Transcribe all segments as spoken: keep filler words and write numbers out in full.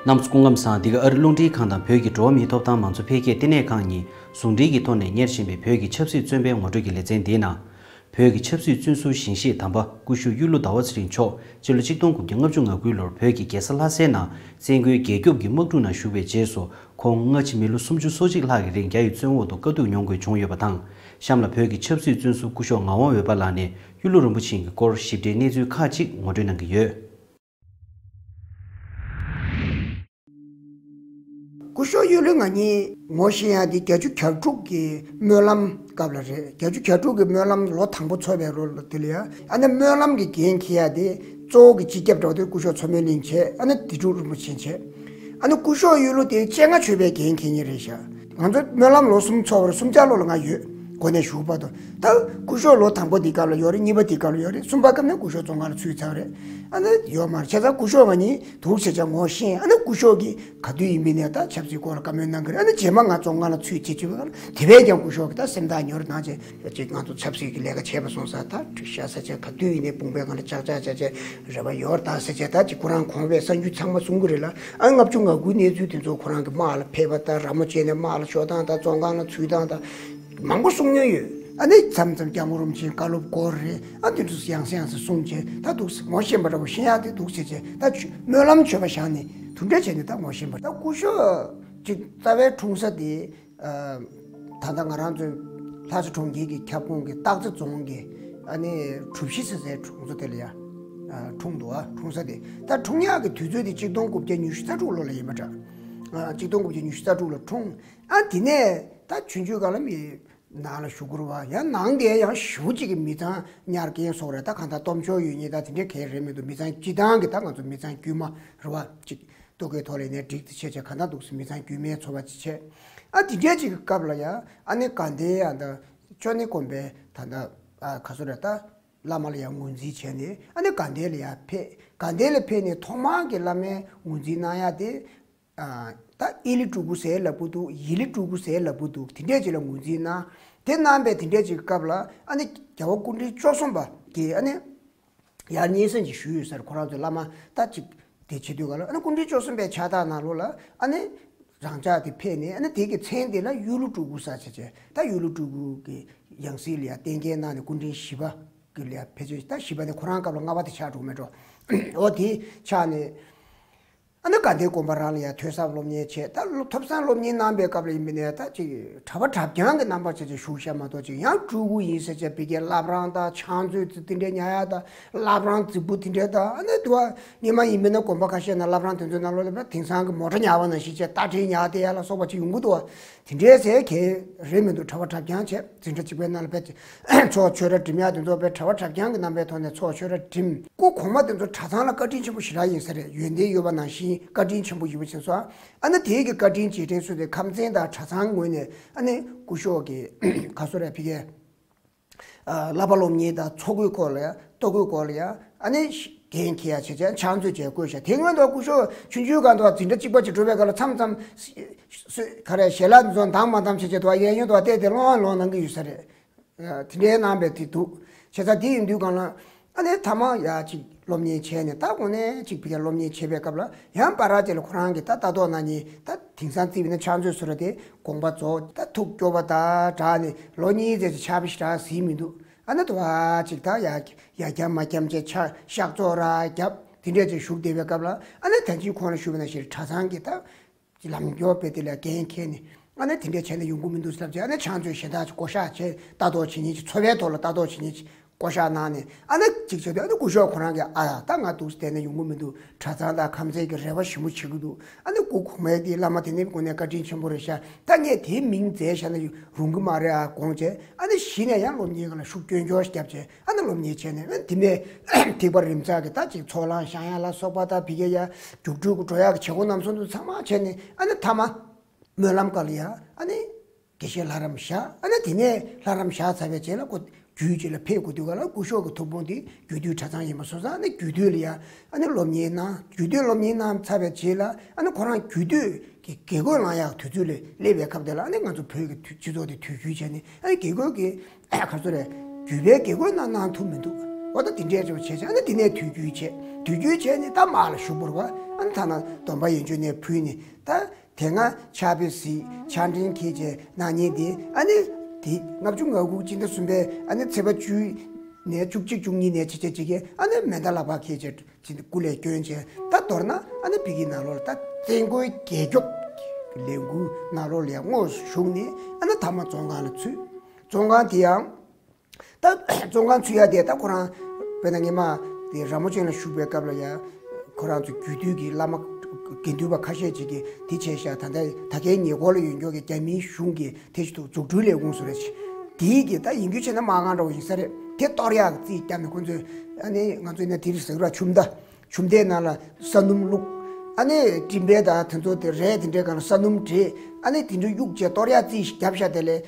གནམ་བསྐོ་སྐུ་ཁམས་བཟང་། འདི་ག་ཨ་རི་རླུང་འཕྲིན་ཁང་དང་བོད་ཀྱི་འགྲོ་བ་མིའི་ཐོབ་ཐང་མང་གཙོ་འཕེལ་རྒྱས་ལྟེ་གནས་ཁང་གཉིས་ཟུང་འབྲེལ་གྱི་ཐོག་ནས་གཉེར་བཞིན་པའི་བོད་ཀྱི་ཆབ་སྲིད་བཙོན་པའི་ངོ་སྤྲོད་ཀྱི་ལེ་ཚན་འདིའི་ནང་། བོད་ཀྱི་ཆབ་སྲིད་བཙོན་ཟུར་ཞིང་གཤེགས་དམ་པ་སྐུ་ཞབས་གཡུ་ལོ་ཟླ་བ་ཚེ་རིང་མཆོག་སྤྱི་ལོ་ཆིག་སྟོང་དགུ་བརྒྱ་ལྔ་བཅུ་ང་དགུའི་ལོར་བོད་ཀྱི་རྒྱལ་ས་ལྷ་སའི་ནང་བཙན་རྒོལ་རྒྱལ་སྐྱོབ་ཀྱི་དམག་འཁྲུག་ནང་ཞུགས་པའི་རྗེས་སུ། ཁོང་སྔ་ཕྱི་མི་ལོ་སུམ་ཅུ་སོ་གཅིག་ལྷག་གི་རིང་རྒྱ་ཡི་བཙོན་འོག་ཏུ་དཀའ་སྡུག་མྱོང་དགོས་བྱུང་ཡོད་པ་དང་། གཤམ་ལ་བོད་ཀྱི་ཆབ་སྲིད་བཙོན་ཟུར་སྐུ་ཞབས་ངག་དབང་འོད་འབར་ལགས་ནས་གཡུ་ལོ་རིན་པོ་ཆེ་གི་སྐོར་ཞིབ་ཕྲའི་གནས་ཚུལ་ཁག་ཅིག་ངོ་སྤྲོད་གནང་གི་ཡོད། སྐུ་ཞབས་གཡུ་ལོ་ང་གཉིས་ངོ་ཤེས་ཡག་དེ་བརྒྱད་ཅུ་གྱ་དྲུག་གི་སྨོན་ལམ་སྐབས་ལ་རེད། བརྒྱད་ཅུ་གྱ་དྲུག་གི་སྨོན་ལམ་ལོ་དང་པོ་ཚོགས་པའི་རོལ་དེ་ལ་ཡ། ཨ་ནི་སྨོན་ལམ་གྱི་འགན་འཁྱེར་ཡག་དེ་གཙོ་བོ་གི་སྤྱི་ཁྱབ་འདྲ་བོ་དེ་སྐུ་ཞབས་མཚོ་མོའི་གླིང་བྱས། ཨ་ནི་དེ་སྒྲུབ་རིན་པོ་ཆེ་བྱས། ཨ་ནི་སྐུ་ཞབས་གཡུ་ལོ་དེ་སྤྱན་སྔ་ཆོས་པའི་འགན་འཁྱེར་མཁན་རེད་ཤག་ང་ཚོ་སྨོན་ལམ་ལོ་གསུམ་ཚོགས་པར་སུམ་ཆ་ལོ་ལ་ང་ཡོད། གོ་གནས་ཞུགས་པ་དང་། ད་སྐུ་ཞབས་ལོ་དང་པོ་འདི་སྐབས་ལ་ཡོད་རེད། གཉིས་པ་འདི་སྐབས་ལ་ཡོད་རེད། གསུམ་པ་སྐབས་ནས་སྐུ་ཞབས་བཙོན་ཁང་ལ་ཚུད་ཚར་རེད། ཨ་ནི་ཡོད་མ་རེད། བྱས་ཙང་སྐུ་ཞབས་ང་གཉིས་འདུག་བྱས་ཙང་ངོ་ཤེས། ཨ་ནི་སྐུ་ཞབས་ཀྱིས་ག་དུས་ཡིན་མིན་ནས་ད་ཆབ་སྲིད་སྐོར་ལ་བཀའ་མོལ་གནང་གི་རེད། ཨ་ནི་རྗེས་མ་ང་བཙོན་ཁང་ལ་ཚུད་བྱེད་བྱེད་པའི་སྐབས་ལ་དེ་བས་ཀྱང་སྐུ་ཞབས་ཀྱིས་ད་སེམས་ཐག་ཉེ་བོར་གནང་བྱས། ཅིག་ང་ཚོ་ཆབ་སྲིད་ཀྱི་ལས་ཀ་བྱས་པ་སོང་ཙང་ད་འགྲིག་ཤག་ཟེར་བྱས། ག་དུས་ཡིན་ནའི་དཔུང་པའི་སྒང་ལ་ཅག་ཅག་བྱས་བྱས་རེ་བ་ཡོད་ད་ཟེར་བྱས། ད་ཅིག་ཁོ་རང་གོང་བའི་གསར་འགྱུར་ཚང་མ་གསུང་གི་རེད་ལ། ཨ་ལྔ་བཅུ་ང་དགུའི་གནས་ཚུལ་དེ་ཚོ་ཁོ་རང་གི་དམག་ལ་ཕེབས་པ་དང་། ར་མོ་ཆེ་ནས་དམག་ལ་ཤོར་སྟངས་དང་། བཙོན་ཁང་ལ་ཚུད་སྟངས་དང་། མང་པོ་གསུང་མྱོང་ཡོད། ཨ་ནི་མཚམས་མཚམས་སྐྱབས་མགོན་རིན་པོ་ཆེའི་བཀའ་སློབ་སྐོར་རེད། ཨ་དེ་འདྲ་ཡང་སེ་ཡང་སེ་གསུངས་བྱས། ད་འདུག་སེ་ངོ་ཤེས་པ་འདྲ་བོ་ཤེས་ཡག་དེ་འདུག་སེ་བྱས། ད་ཆོས་སྨོན་ལམ་མཆོད་པ་བཞག་ནས་དེ་འདྲ་བྱས་ནས་ད་ངོ་ཤེས་པ། ད་སྐུ་ཞབས་ཅིག་རྩ་བའི་འཁྲུངས་ས་དེ། ཨ་ད་ལྟ་ང་རང་ཚོའི་ལྷ་ས་གྲོང་ཁྱེར་གྱི་ཁྱབ་ཁོངས་ཀྱི་སྟག་རྩེ་རྫོང་གི་ཨ་ནི་གྲུ་བཞི་ཟེར་སའི་གྲོང་ཚོ་དེ་ལ་ཡ། ཨ་འཁྲུངས་འདུག་ཨ་འཁྲུངས་ས་དེ། ད་འཁྲུངས་ཡག་གི་དུས་ཚོད་དེ་ཆིག་སྟོང་དགུ་བརྒྱ་ཉི་ཤུ་རྩ་དྲུག་ལོ་ལ་ཡིན་པ་འདྲ། ཨ་ཆིག་སྟོང་དགུ་བརྒྱ་ཉི་ཤུ་རྩ་དྲུག་ལ་འཁྲུངས། ཨ་དེ་ནས་ད་ཆུང་ཆུང་སྒང་ལ་མི་ནང་ལ་བཞུགས་ཀྱི་རེད་པ། ཡང་ནང་དེ་ཡང་ཞེ་པོ་ཅིག་གི་མི་ཚང་ཉར་མཁན་སོགས་རེད། ད་གང་ལྟར་སྟོབས་འབྱོར་ཡོད་མཁན་ད་དེ་འདྲའི་གང་རེད་མི་འདུག་མི་ཚང་སྤྱིར་བཏང་གི་ད་ང་ཚོ་མི་ཚང་དཀྱུས་མ་རེད་པ། ཅིག་ལྟོ་གོས་ཐོག་ལ་ནས་སྒྲིག་ཏུ་བྱས་བྱས། གང་ལྟར་འདུག་སེ་མི་ཚང་དཀྱུས་མའི་འཚོ་བ་ཅིག་བྱས། ཨ་དེ་འདྲའི་ཅིག་གི་སྐབས་ལ་ཡ། ཨ་ནི་དགའ་ལྡན་ཡང་ད་ཅོ་ནེ་དགོན་པའི་ད་ད་ཨ་ག་ཚོད་རེད། ད་བླ་མ་ལ་ཡང་ངོས་འཛིན་བྱས་ནས། ཨ་ནི་དགའ་ལྡན་ལ་ཡར་ཕེབས། དགའ་ལྡན་ལ་ཕེབས་ནས་ཐོག་མར་གྱི་བླ་མའི་ངོས་འཛིན་གནང་ཡ་དེ། ཨ་ད་ཨི་ལི་སྤྲུལ་སྐུ་ཟེར་ལབ་ཀྱི་འདུག་ཡི་ལི་སྤྲུལ་སྐུ་ཟེར་ལབ་ཀྱི་འདུག་དེ་འདྲས་ཅིག་ལ་ངོས་འཛིན་གནང་། དེ་གནང་བའི་དེ་འདྲས་ཅིག་གི་སྐབས་ལ། ཨ་ནི་རྒྱལ་བ་སྐུ་ཕྲེང་བཅུ་གསུམ་པ་གིས་ཨ་ནི་ཡར་སྙན་སེང་ཅིག་ཞུས་ཡོད་ས་རེད། ཁོ་རང་ཚོའི་བླ་མ་ད་ཅིག་དེ་བྱེད་དུས་སྒང་ལ། ཨ་ནི་སྐུ་ཕྲེང་བཅུ་གསུམ་པའི་ཕྱག་རྟགས་ནང་ལོགས་ལ་ཨ་ནི་རང་ཅག་དེ་ཕེབས་ནས། ཨ་ནི་དེ་གི་མཚན་དེ་ལ་གཡུ་ལོ་སྤྲུལ་སྐུ་ཟེར་བྱས་བྱས། ད་གཡུ་ལོ་སྤྲུལ་སྐུ་གི་ཡང་སྲིད་ལ་ཡ་གཏན་འཁེལ་གནང་ནས། སྐུ་ཕྲེང་བཞི་པ་གི་ལ་ཡ་ཕེབས་བྱས། ད་བཞི་པ་ནས་ཁོ་རང་སྐབས་ལ་ལྔ་པ་དེ་ཆགས་འགྲོ་མེད་འགྲོ། འོ་དེ་ཆགས་ནས། ཨ་ནི་དགའ་ལྡན་དགོན་པ་རང་ལ་ཡ་ཐོས་བསམ་སློབ་གཉེར་བྱས། ད་སློབ་ཐོས་བསམ་སློབ་གཉེར་གནང་པའི་སྐབས་ལ་ཡིན་པ་ཡིན་ནའི་ད་ཅིག་གྲྭ་པ་གྲྭ་རྐྱང་གི་རྣམ་པ་བྱས་བྱས་བཞུགས་ཤག་མ་གཏོགས། ཅིག་ཡང་སྤྲུལ་སྐུ་ཡིན་ཟེར་བྱས་ཕ་གིའི་བླ་བྲང་དང་ཕྱག་མཛོད་དེ་འདྲ་ཉར་ཡ་དང་། བླ་བྲང་རྫིག་པོ་དེ་འདྲ་དང་། ཨ་ནི་དུ་བ་སྔོན་མ་ཡིན་པ་ཡིན་ན་དགོན་པ་ཁ་ཤས་ནང་བླ་བྲང་དེ་ཚོའི་ནང་ལོགས་ལ་དེང་སང་གི་མོ་ཊ་ཉར་བ་ནང་བཞིན་བྱས། རྟ་དྲེལ་ཉར་བསྡད་ཡ་ལ་སོགས་པ་ཅིག་ཡོང་གི་འདུག་བ། དེ་འདྲའི་ཟེར་གང་རེད་མི་འདུག་གྲྭ་པ་གྲྭ་རྐྱང་བྱས། འཛིན་གྲྭ་གཅིག་པའི་ནང་ལ་ཕེབས་བྱས། ཚོགས་ཆོས་ར་འགྲིམ་ཡག་དེ་ཚོ་བས་གྲྭ་པ་གྲྭ་རྐྱང་གི་རྣམ་པའི་ཐོག་ནས་ཚོགས་ཆོས་ར་འགྲིམ། སྐུ་གོང་མ་དེ་ཚོ་གྲྭ་ཚང་ལ་བཀའ་དྲིན་ཆེན་པོ་ཞེ་དྲག་ཡིན་ས་རེད། ཡོན་ཏན་ཡོད་པ་ནང་བཞིན་བཀའ་དྲིན་ཆེན་པོ་ཡོད་པ་བྱས་སོང་། ཨ་ནི་དེའི་གི་བཀའ་དྲིན་རྗེས་དྲན་སུ་དེ་ཁམས་ཚན་དང་གྲྭ་ཚང་ངོས་ནས། ཨ་ནི་སྐུ་ཞབས་ཀྱི་ག་ཚོད་རེད། ཕ་གིའི་ཨ་བསླབ་པ་སློབ་གཉེར་དང་ཚོགས་སྐུའི་སྐོར་ལ་ཡ། ལྟོ་གོས་སྐོར་ལ་ཡ། ཨ་ནི་འགན་འཁྱེར་ཡ་བྱས་བྱས་ཕྱག་མཛོད་བཅས་བསྐོས་ཤག་དེ་སྔོན་དུ་སྐུ་ཞབས་ཆུང་ཆུང་སྒང་དུ་འཛིན་གྲྭ་གཅིག་པ་ཅིག་འགྲོ་བའི་སྐབས་ལ་མཚམས་མཚམས་སུ་ག་རེ་ཞལ་ལག་འདི་ཚོ་འདང་མ་འདང་བྱས་བྱས་དུ་བ་གཡས་གཡོན་དུ་བ་བལྟས་ཏེ་སློང་བ་སློང་གནང་གི་ཡོད་ས་རེད། དེ་འདྲའི་གནང་བའི་དེ་འདུག་བྱས་ཙང་དེ་ཡིན་དུས་སྒང་ལ། ཨ་ནི་མཐའ་མ་ཡ་ཅིག་སློབ་གཉེར་བྱས་ནས། ད་གོང་ནས་ཅིག་ཕ་གིར་སློབ་གཉེར་བྱེད་པའི་སྐབས་ལ་ཡང་བར་ཅིག་ལ་ཁོ་རང་གིས་ད་ལྟ་རྟོགས་གནང་མཁན། ད་དེང་སང་བརྩིས་པ་ཡིན་ན་ཕྱག་མཛོད་ཟེར་བ་དེ་དགོངས་པ་རྫོགས། ད་ཐུགས་སྐྱོ་བ་དང་སྦྲགས་ནས་ལོ་གཉིས་ཙམ་ཅིག་ཕྱག་དཔེ་ཞེ་དྲག་གཟིགས་མི་འདུག་ཨ་ནི་དུ་བ་ཅིག་ད་ཡ་ཡ་རྒྱབ་མ་རྒྱབ་བྱས། ཕྱག་ཕྱག་བཙོག་ར་རྒྱབ། དེ་འདྲས་ཅིག་བཞུགས་བསྡད་པའི་སྐབས་ལ། ཨ་ནི་ད་ཅི་གོང་ལ་ཞུས་པ་ནང་བཞིན་གྲྭ་ཚང་གི་ད་ལམ་སྐྱོར་སྤེལ་དེ་ལ་འགན་འཁྱེར་ནས། ཨ་ནི་དེ་འདྲས་བྱས་ན་ཡོང་གི་མི་འདུག་ལབ་བྱས། ཨ་ནི་ཕྱག་མཛོད་གཞན་དག་ཅིག་བསྐོ་བཞག་བྱས། ལྟ་རྟོག་བྱེད་མཁན་ཅིག་འཚོ་བའི་ཐོག་ལ་ལྟ་རྟོག་བྱེད་མཁན་ཅིག་བསྐོ་བཞག་གནང་ནས། ཨ་ནི་ཅིག་བྱས་དུས། ཨ་ནི་སྐུ་ཞབས་ཁོ་རང་གིས། ཨ་ད་ང་འདུག་བསྡད་ན་ཡོང་གི་མི་འདུག་གྲྭ་ཚང་དང་ཁམས་ཚན་གྱིས་རེ་བ་ཞིབ་མོ་བྱེད་ཀྱི་འདུག་ཨ་ནི་སྐུ་གོང་མའི་དེ་བླ་མ་དེ་ནི་དངོས་གནས་བཀའ་དྲིན་ཆེན་པོ་རེད་ཤག་ད་ངས་དེའི་མིང་མཛད་བཞག་ན་རུང་གི་མ་རེད་ཨ་དགོངས་བྱས། ཨ་ནི་གཞི་ནས་ཡང་སློབ་གཉེར་སྒང་ལ་ཤུགས་སྐྱོན་སྐྱོན་བརྒྱབ་བྱས། ཨ་ནི་སློབ་གཉེར་བྱས་ནས། ཨ་ནི་དེ་ནས་ཐིགས་པ་རིམ་བསགས་ཀྱི་ད་ཅིག་ཚོགས་ལངས་བཞེངས་ཡ་ལ་སོགས་པ་དང་། ཕ་གིར་ཡ་རྒྱུགས་སྤྲོད་ཀྱི་འགྲོ་ཡག་གི་བྱེད་སྒོ་རྣམ་གསུམ་དུ་ཚང་མ་བྱས་ནས། ཨ་ནི་མཐའ་མ་སྨོན་ལམ་སྒང་ལ་ཡ། ཨ་ནི་དགེ་བཤེས་ལྷ་རམས་བཞག་ཨ་ནི་དེ་ནས་ལྷ་རམས་བཞག་ཚར་བའི་རྗེས་ལ་ཁོ་རྒྱུད་ཅིག་ལ་ཕེབས་དགོས་དུས་སྒང་ལ། སྐུ་ཞབས་ཀྱི་ཐུགས་དཔོན་དེ་རྒྱུད་སྟོད་གྲྭ་ཚང་ཡིན་པ་སོང་ཙང་། ཨ་ནི་རྒྱུད་སྟོད་ལ་ཡ་ཨ་ནི་སློབ་གཉེར་གནང་། རྒྱུད་སྟོད་སློབ་གཉེར་གནང་ཚར་བའི་རྗེས་ལ། ཨ་ནི་ཁོ་རང་རྒྱུད་སྟོད་ཀྱི་དགེ་བསྐོས་གནང་ཡག་དུས་ཚོད་ལ་སླེབས་པའི་སྐབས་དེ་ལ། ཨ་ནི་ང་ཚོ་བོད་ཀྱི་དུས་སྤྱི་ཚོགས་དེ་དུས་རྒྱུན་བྱས་ནས། ཨ་ནི་དགེ་བསྐོས་ཀྱི་ག་ཚོད་རེད། རྒྱུད་པའི་དགེ་བསྐོས་གནང་གནང་ཐུབ་མི་འདུག་འོ་ད་དེ་འདྲའི་རེ་བ་བྱས་བྱས། ཨ་ནི་དེ་ནས་དུས་འགྱུར་བྱས། དུས་འགྱུར་བྱས་ནས་ད་མར་ལ་ཞུགས་པ་རེད་པ། ཨ་ནི་ཐ་ན་སྡོམ་པ་ཡན་ཆོད་ནས་ཕུལ་ནས། ད་དེ་སྔ་ཕྱག་དཔེ་གཟིགས། ཕྱག་ཕྲེང་འཁྱེར་བྱས་གནང་མཁན་དེ། ཨ་ནི་དེ་ལྔ་བཅུ་ང་དགུ་སྤྱི་ཟླ་གསུམ་པའི་ཨ་ནི་ཚེས་པ་བཅུ་ནས་བཅུ་གཅིག་བཅུ་གཉིས་ནས་བྱས་བྱས་བྱས་ཀྱི། ཨ་ནི་མེ་མདའ་ལག་པ་འཁྱེར་བྱས་ཅིག་སྐུ་ལས་བསྐྱོན་བྱས། ད་མདོར་ན་ཨ་ནི་བོད་ཀྱི་ནང་ལོགས་ལ་ད་བཙན་རྒོལ་རྒྱལ་སྐྱོབ་ཀྱི་ལས་འགུལ་ནང་ལོགས་ལ་ཡང་དངོས་སུ་ཞུགས་ནས། ཨ་ནི་མཐའ་མ་བཙོན་ཁང་ལ་ཚུད། བཙོན་ཁང་དེ་ཡང་ད་བཙོན་ཁང་ཚུད་ཡ་དེ། ད་ཁོ་རང་དཔེར་ན་སྔོན་མ་དེ་ར་མོ་ཆེ་ལ་བཞུགས་པའི་སྐབས་ལ་ཡང་ཁོ་རང་ཚོ་རྒྱུད་སྟོད་ཀྱི་བླ་མ་དགེ་འདུན་པ་ཁ་ཤས་ཅིག་གིས་དེ་བྱས་ཤག་ད་ལྟ་ད་གའི་ཉེ་འཁོར་ལ་ཡོད་མཁན་གྱི་རྒྱ་མིའི་གཞུང་གིས་དེ་ཞིག་ཏུ་འཛུགས་སྐྲུན་ལས་ཁུངས་བཟོ་རེད། དེའི་གི་ད་ཡིན་རྒྱུ་བྱས་ན་མ་དངུལ་འདྲ་བོ་ཡིན་ས་རེད། དེ་གཏོར་ཡག་རྩིས་བརྒྱབ་ནས་ཁོ་ཚོས། ཨ་ནི་ང་ཚོས་ནས་དེ་རིགས་ཟེར་ར། ཆུ་མདའ། ཆུ་མདའི་ནང་ལ་ས་སྣུམ་བླུགས། ཨ་ནི་སྤྲིན་པ་དང་དེ་ཚོ་དེ་རས་དེ་འདྲའི་སྒང་ལ་ས་སྣུམ་བྲིས། ཨ་ནི་དེ་འདྲ་གཡུགས་བྱས་གཏོར་ཡག་རྩིས་ཤིག་བརྒྱབ་ཤག་དེ་ལས་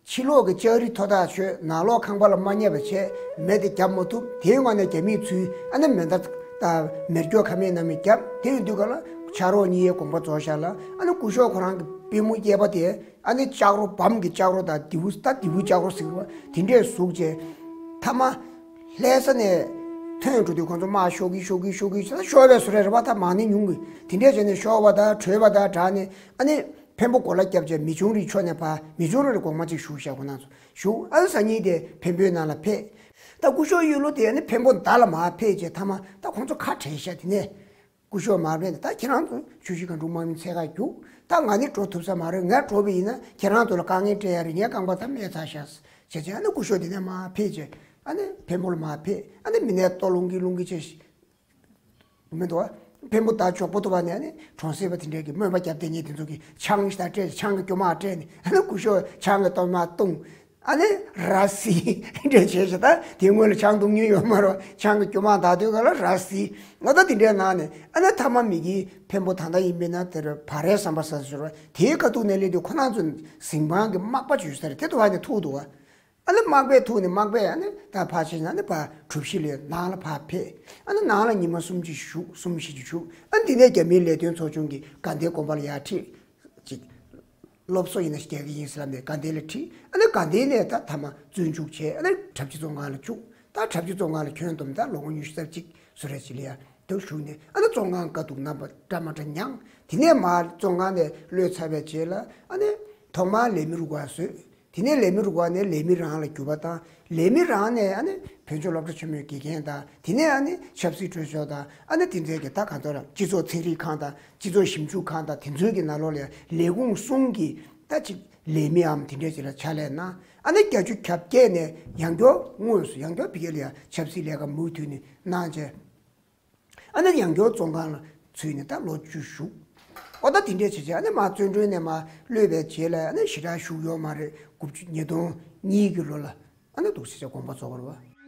ཕྱི་ལོགས་ཀྱི་ལྕགས་རི་མཐོ་ཐག་ཆོད། ནང་ལོགས་ཁང་པ་ལ་མ་བརྙས་པ་བྱས། མེ་དེ་བརྒྱབ་མ་ཐུབ། དེའི་ངོས་ནས་རྒྱ་མིས་ཚུར་ཨ་ནི་མེ་མདའ་དང་མེ་སྒྱོགས་ཁ་མེད་སྣ་མེད་བརྒྱབ། དེ་ཡིན་དུས་སྒང་ལ་ཕྱག་རོགས་གཉིས་དགོངས་པ་རྫོགས་ཤག་ལ། ཨ་ནི་སྐུ་ཞབས་ཁོ་རང་གི་པུས་མོ་གཡས་པ་དེ། ཨ་ནི་ལྕགས་རོ། བམ་གྱི་ལྕགས་རོ་དང་། རྡེའུ། ད་རྡེའུ་ལྕགས་རོ་ཟེར་གྱི་རེད་པ། དེ་འདྲས་ཟུག་བྱས། མཐའ་མ་ལྷ་ས་ནས་ཐོན་འགྲོ་དུས་ཁོང་ཚོ་མར་ཤོག་གི་ཤོག་གི་ཤོག་གི་ཤོག་གི་ཤོར་བའི་བཟོ་འདྲ་རེད་པ། ད་མང་ནི་ཉུང་གི། དེ་འདྲས་བྱས་ནས་ཤོར་བ་དང་བྲོས་པ་དང་སྦྲགས་ནས། ཨ་ནི་འཕན་པོ་གོ་ལ་བརྒྱབ་བྱས་མི་ཆུང་རིའི་ཕྱོགས་ནས་ཕར། མི་ཆུང་རི་ལ་དགོང་མོ་གཅིག་བཞུགས་ཤག་ཁོ་རང་ཚོ་བཞུགས། ཨ་ནི་སང་ཉིན་དེ་འཕན་པོའི་ནང་ལ་ཕེབས། ད་སྐུ་ཞབས་གཡུ་ལོ་དེ་ཨ་ནི་འཕན་པོ་མདའ་ལ་མར་ཕེབས་བྱས། མཐའ་མ་ད་ཁོང་ཚོ་ཁ་བྲལ་ཤག་དེ་ནས། སྐུ་ཞབས་མར་ཕེབས་ནས། ད་ཁྱེད་རང་ཚོ་ཆུ་བཞི་སྒང་དྲུག་དམག་མི་འཚོལ་ག་རྒྱུགས། ད་ང་ནི་འགྲོ་ཐུབ་ས་མ་རེད། ང་འགྲོ་བ་ཡིན་ན་ཁྱེད་རང་ཚོ་ལ་དཀའ་ངལ་སྤྲད་ཡ་རེད། ངའི་རྐང་པ་ད་རྨས་ཚར་ཤག་བྱས་བྱས། ཨ་ནི་སྐུ་ཞབས་དེ་ནས་མར་ཕེབས་བྱས། ཨ་ནི་འཕན་པོ་ལ་མར་ཕེབས། ཨ་ནི་མི་སྣའི་ལྟོ་སློང་གིན་སློང་གིན་བྱས་ཤག་མི་འདུག་པ། འཕན་པོ་ད་མགྱོགས་པོ་འདུག་པ། ནས་ཨ་ནི་གྲོང་གསེབ་པ་དེ་འདྲས་ཀྱིས་སྨོན་པ་རྒྱབ་བསྡད་མཁན་དེ་ཚོ་གིས་ཆང་ཞིག་ད་སྤྲད། ཆང་གི་སྐྱོ་མ་སྤྲད་ནས། ཨ་ནི་སྐུ་ཞབས་ཆང་གི་སྐྱོ་མ་བཏུང་། ཨ་ནི་ར་བཟི་འདྲ་བྱས་ཤག་ད་དེ་སྔོན་ལ་ཆང་འཐུང་མྱོང་ཡོད་མ་རེད། ཆང་གི་སྐྱོ་མ་ད་དུས་སྒང་ལ་ར་བཟི། ང་ད་དེ་འདྲའི་ནང་ནས། ཨ་ནི་མཐའ་མ་མི་གིས་འཕན་པོ་ད་ལྟ་ཡིན་པས་ན་དེར་བག་རེ་ཟམ་པ་ཟ་ཟེར་བ། དེའི་ཁ་ཐུག་ནས་སླེབས་དུས་ཁོ་རང་ཚོ་གཟིམ་ཁང་གི་མག་པ་ཅིག་ཡོད་ས་རེད། དེ་ཐོག་ནས་ཐུག་འདུག་པ། ཨ་ནི་མག་པས་ཐུག་ནས། མག་པས་ཨ་ནི་ད་ཕར་ཕྱིན། ཨ་ནི་ཕར་གྲུ་བཞི་ལ་ནང་ལ་ཕར་ཕེབས། ཨ་ནི་ནང་ལ་ཉི་མ་གསུམ་ཅིག་བཞུགས། གསུམ་བཞི་ཅིག་བཞུགས། ཨ་ནི་དེ་ནས་རྒྱ་མིའི་ལས་དོན་ཚོགས་ཆུང་གི་དགའ་ལྡན་དགོན་པ་ལ་ཡར་ཁྲིད། ཅིག་སློབ་གསོ་ཡིན་ན་རྒྱག་གི་ཡིན་ཟེར་ལབ་ནས་དགའ་ལྡན་ལ་ཁྲིད། ཨ་ནི་དགའ་ལྡན་ནས་ད་མཐའ་མ་བཙོན་འཇུག་བྱས། ཨ་ནི་གྲྭ་བཞི་བཙོན་ཁང་ལ་བཅུག་ད་གྲྭ་བཞི་བཙོན་ཁང་ལ་ཁྱོན་བསྡོམས་ད་ལོ་ངོ་ཉི་ཤུ་རྩ་གཅིག་བཟོ་འདྲ་ཅིག་ལ་ཡ་དུ་བཞུགས་ནས། ཨ་ནི་བཙོན་ཁང་དཀའ་སྡུག་རྣམ་པ་འདྲ་མ་འདྲ་མྱངས། དེ་ནས་མར་བཙོན་ཁང་ནས་གློད་ཚར་བའི་རྗེས་ལ། ཨ་ནི་ཐོག་མར་ལས་མི་རུ་ཁག་བཟོས། དེ་ནས་ལས་མི་རུ་ཁག་ནས་ལས་མི་རང་ལ་གྱུར་པ་དང་། ལས་མི་རང་ནས་ཨ་ནི་བོད་ལྗོངས་སློབ་གྲྭ་ཆེན་མོའི་དགེ་རྒན་དང་། དེ་ནས་ཨ་ནི་ཆབ་སྲིད་གྲོས་ཚོགས་དང་། ཨ་ནི་དེ་འདྲའི་གི་ད་གང་ལྟར་སྤྱི་ཚོགས་ཚན་རིག་ཁང་དང་། སྤྱི་ཚོགས་ཞིབ་འཇུག་ཁང་དང་། དེ་ཚོའི་གི་ནང་ལོགས་ལ་ཡ་ལས་ཁུངས་གསུམ་གྱི་ད་ཅིག་ལས་མིའམ་དེ་འདྲའི་ཅིག་ལ་ཕྱག་ལས་གནང་། ཨ་ནི་བརྒྱད་ཅུ་གྱ་བརྒྱད་ནས་ཡང་བསྐྱར་དངོས་སུ་ཡང་བསྐྱར་ཕ་གི་ལ་ཡ་ཆབ་སྲིད་ལས་ཀ་མུ་མཐུད་ནས་གནང་བྱས། ཨ་ནི་ཡང་བསྐྱར་བཙོན་ཁང་ལ་ཚུད་ནས་ད་ལོ་བཅུ་བཞུགས། ཨོ་ད་དེ་འདྲས་བྱས་བྱས། ཨ་ནི་མར་བཙོན་གྲོལ་ནས་མར་གློད་པའི་རྗེས་ལ། ཨ་ནི་ཞེ་དྲག་བཞུགས་ཡོད་མ་རེད། དགུ་བཅུ། ཉིས་སྟོང་གཉིས་ཀྱི་ལོ་ལ་ཨ་ནི་འདུག་སེ་བྱས་དགོངས་པ་རྫོགས་པ་རེད་པ།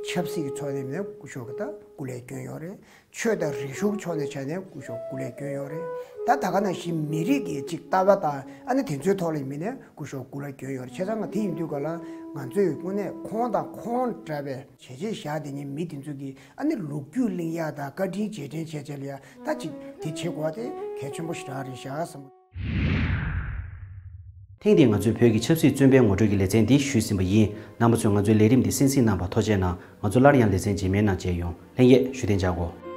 ཆབ་སྲིད་ཀྱི་ཕྱོགས་ནས་མིན་ན་སྐུ་ཞབས་ཀྱིས་ད་སྐུ་ལས་བསྐྱོན་ཡོད་རེད། ཆོས་དང་རིག་གཞུང་ཕྱོགས་ནས་ཆ་ནས་སྐུ་ཞབས་སྐུ་ལས་བསྐྱོན་ཡོད་རེད། ད་ད་ག་ནང་བཞིན་མི་རིགས་ཀྱི་ཅིག་ལྟ་བ་དང་། ཨ་ནི་དེ་ཚོའི་ཐོག་ལ་ཡིན་ནའི་སྐུ་ཞབས་སྐུ་ལས་བསྐྱོན་ཡོད་རེད། བྱས་ཙང་ང་དེ་ཡིན་དུས་ག་ལ་ང་ཚོས་དངོས་གནས་ཁོང་དང་ཁོང་འདྲ་བའི་བྱས་རྗེས་བཞག་བསྡད་མཁན་མི་དེ་ཚོ་གི་ཨ་ནི་ལོ་རྒྱུས་གླེང་ཡག་དང་། བཀའ་དྲིན་རྗེས་དྲན་བྱས་བྱས་ལ་ཡ་ད་ཅིག་དེ་བྱེད་དགོས་པ་དེ་གལ་ཆེན་པོ་ཞེ་དྲག་རེད་ཤག་བསམ། ཐེངས་འདིའི་ང་ཚོའི་བོད་ཀྱི་ཆབ་སྲིད་བཙོན་པའི་ངོ་སྤྲོད་ཀྱི་ལེ་ཚན་འདི་ཞུས་ཟིན་པ་ཡིན། རྣམ་པ་ཚོས་ང་ཚོའི་ལས་རིམ་འདི་གསན་གཟིགས་གནང་བར་ཐུགས་རྗེ་གནང་། ང་ཚོ་སླར་ཡང་ལེ་ཚན་རྗེས་མའི་ནང་མཇལ་ཡོང་། ལྷན་རྒྱས་བཞུགས་གདན་འཇགས་དགོས།